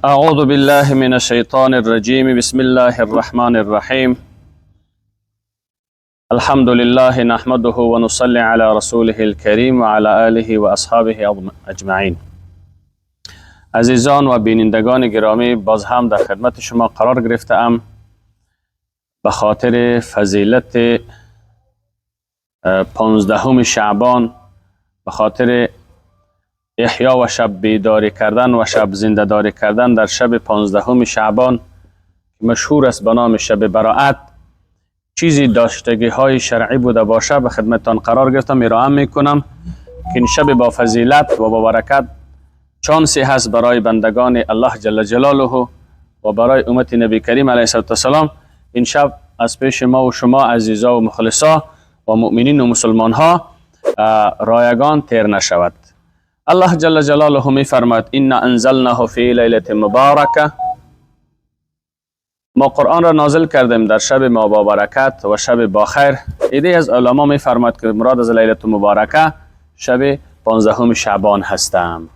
اعوذ بالله من الشیطان الرجیم. بسم الله الرحمن الرحیم. الحمد لله نحمده ونصلي على رسوله الكریم و علی آله و اصحابه اجمعین. عزیزان و بینندگان گرامی، باز هم در خدمت شما قرار گرفته ام به خاطر فضیلت 15 شعبان، به خاطر احیا و شب بیداری کردن و شب زنده داری کردن در شب 15 شعبان که مشهور است به نام شب براعت. چیزی داشتگی های شرعی بوده باشه به خدمتتان قرار گرفتم، ارائه میکنم که این شب با فضیلت و با برکت چانسی هست برای بندگان الله جل جلاله و برای امت نبی کریم علیه السلام. این شب از پیش ما و شما عزیزا و مخلصا و مؤمنین و مسلمان ها رایگان تیر نشود. الله جل جلاله می فرماید: انا انزلناه فی لیلة مبارکه. ما قرآن را نازل کردیم در شب ما با برکت و شب با خیر. عده‌ای از علما می فرماید که مراد از لیلة مبارکه شب 15 شعبان هستم،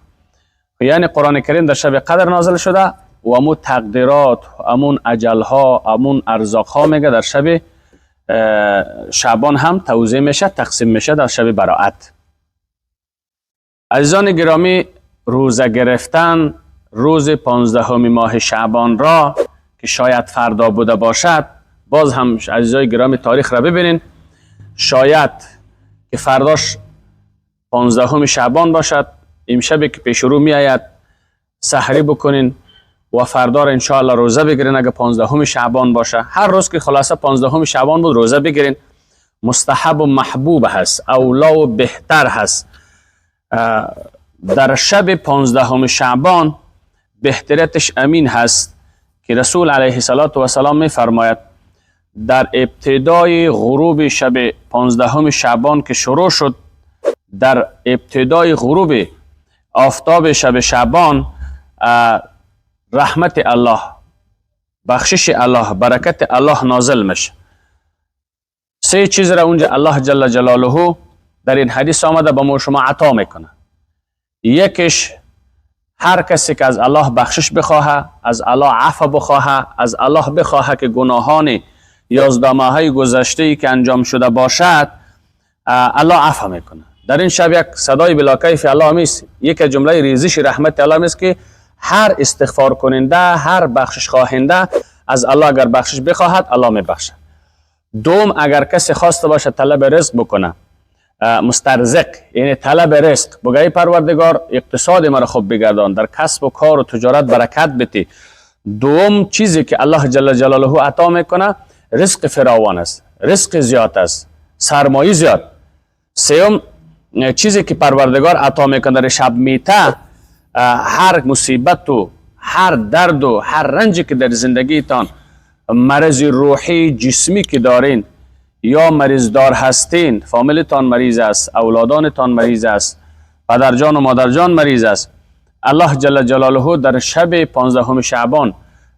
یعنی قرآن کریم در شب قدر نازل شده و امون تقدیرات، امون اجلها، امون ارزاقها میگه در شب شعبان هم توزیع میشه، تقسیم میشه در شب براعت. عزیزان گرامی، روزه گرفتن روز 15 ماه شعبان را که شاید فردا بوده باشد، باز هم عزیزای گرامی تاریخ را ببینین، شاید که فرداش 15 شعبان باشد. امشب که پیش رو می آید سحری بکنین و فردا را انشاءالله روزه بگیرین. اگه 15 شعبان باشه، هر روز که خلاصه 15 شعبان بود روزه بگیرین، مستحب و محبوب هست، اولا و بهتر هست. در شب 15 شعبان بهترتش امین هست که رسول علیه الصلاة والسلام می فرماید در ابتدای غروب شب 15 شعبان که شروع شد، در ابتدای غروب آفتاب شب شعبان، رحمت الله، بخشش الله، برکت الله نازل میشه. سه چیز را اونجا الله جل جلاله در این حدیث آمده به ما شما عطا میکنه. یکیش هر کسی که از الله بخشش بخواهه، از الله عفو بخواهه، از الله بخواهه که گناهان 11 ماهه گذشته که انجام شده باشد، الله عفو میکنه. در این شب یک صدای بلا کیف الله میست، یک جمله ریزش رحمت الله میست که هر استغفار کننده، هر بخشش خواهنده از الله اگر بخشش بخواهد، الله میبخشه. دوم، اگر کسی خواسته باشه طلب رزق بکنه، مسترزق، یعنی طلب رزق، بگه پروردگار اقتصاد مرا خوب بگردان، در کسب و کار و تجارت برکت بتی. دوم چیزی که الله جل جلاله عطا میکنه رزق فراوان است، رزق زیاد است، سرمایه زیاد. سوم چیزی که پروردگار عطا میکنه در شب میته، هر مصیبت و هر درد و هر رنجی که در زندگیتان، مرض روحی جسمی که دارین یا مریض دار هستین، فامیلتان مریض است، اولادانتان مریض است، پدرجان و مادرجان مریض است، الله جل جلاله در شب 15 شعبان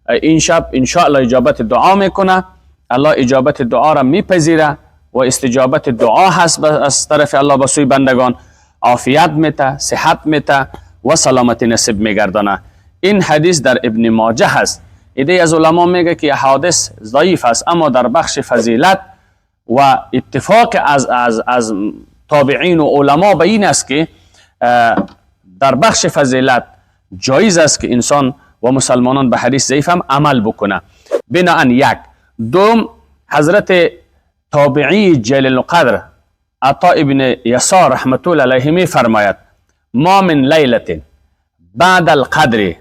این شب انشاءالله اجابت دعا میکنه. الله اجابت دعا را میپذیره و استجابت دعا هست از طرف الله به سوی بندگان. عافیت میته، صحت میته و سلامتی نصیب میگردانه. این حدیث در ابن ماجه هست. عده‌ای از علما میگه که حادث ضعیف است، اما در بخش فضیلت و اتفاق از تابعین و علما به این است که در بخش فضیلت جایز است که انسان و مسلمانان به حدیث ضعیف هم عمل بکنه. بناءً یک. دوم، حضرت تابعی جلیل القدر عطا ابن یسار رحمت الله علیه می فرماید: ما من لیلة بعد القدر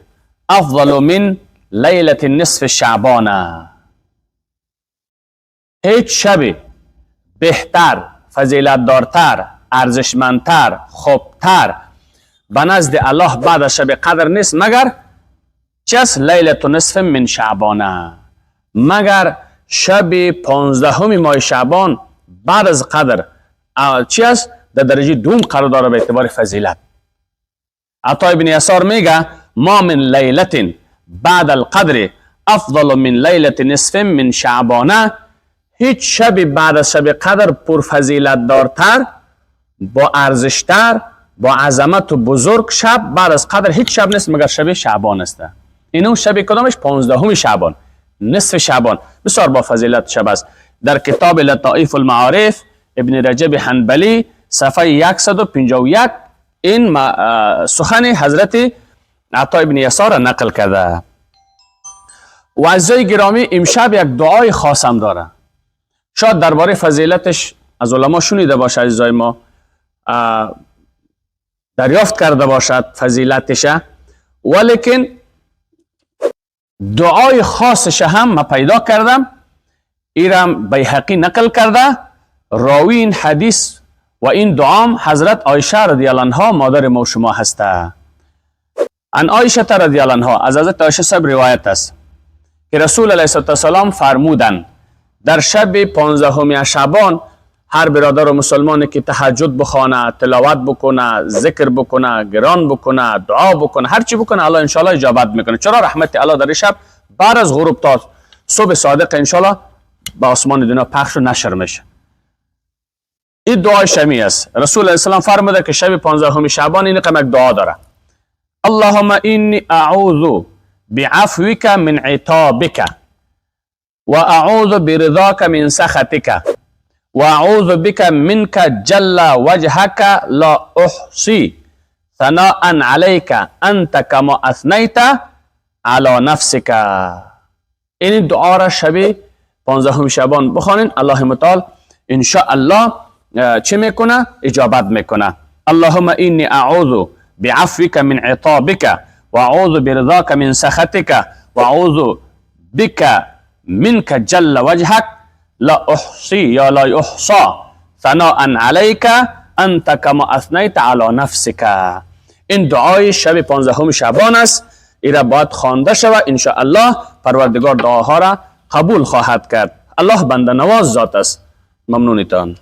افضل من لیلة نصف شعبان. هیچ شبی بهتر، فضیلت دارتر، ارزشمندتر، خوبتر به نزد الله بعد از شب قدر نیست مگر چس لیلة نصف من شعبانه، مگر شب 15 ماه شعبان بعد از قدر چی است؟ در درجه دوم قرار داره به اعتبار فضیلت. عطا ابن یسار میگه: ما من لیلة بعد القدر افضل من لیلة نصف من شعبانه. هیچ شب بعد از شب قدر پرفضیلت دارتر، با ارزشتر، با عظمت و بزرگ شب بعد از قدر هیچ شب نیست مگر شب شعبان است. اینو شب کدامش؟ 15 شعبان، نصف شعبان، بسیار با فضیلت شب است. در کتاب لطائف المعارف ابن رجب حنبلی صفحه 151 این سخن حضرت عطا ابن یسار نقل کرده. و عزیزای گرامی، امشب یک دعای خاصم داره. شاید درباره فضیلتش از علما شنیده باشه، عزیزای ما دریافت کرده باشد فضیلتش، ولیکن دعای خاصش هم ما پیدا کردم. ایرم بیهقی نقل کرده، راوی این حدیث و این دعام حضرت عایشه رضی الله عنها مادر ما شما هسته. عن عایشه رضی الله عنها، از حضرت عایشه صاحب روایت است که رسول علیه السلام فرمودن در شب 15 شعبان هر برادر و مسلمانی که تهجد بخوانه، تلاوت بکنه، ذکر بکنه، گران بکنه، دعا بکنه، هر چی بکنه، الله انشالله اجابت میکنه. چرا؟ رحمت الله در شب بعد از غروب تا صبح صادق انشالله به آسمان دنیا پخش و نشر میشه. این دعای شمی است. رسول علیه السلام فرموده که شب 15 شعبان این قسم یک دعا داره: اللهم انی اعوذ بعفوک من عتابک و اعوذ برضاک من سخطک و اعوذ بک منک جل وجهک لا احصی ثناء علیک انت کما اثنیت علی نفسک. این دعا را شب 15 شعبان بخوانین، الله متعال ان شاء الله چه میکنه؟ اجابت میکنه. اللهم انی اعوذ بعفوک من عتابک و اعوذ برضاک من سخطک و اعوذ بک منک جل وجهک لا احصی یا لا احصا ثناء علیک انت کما اثنیت علی نفسک. این دعای شب 15 شعبان است. ایرا باید خوانده شود، ان شاء الله پروردگار دعاها را قبول خواهد کرد. الله بنده نواز ذات است. ممنونتان.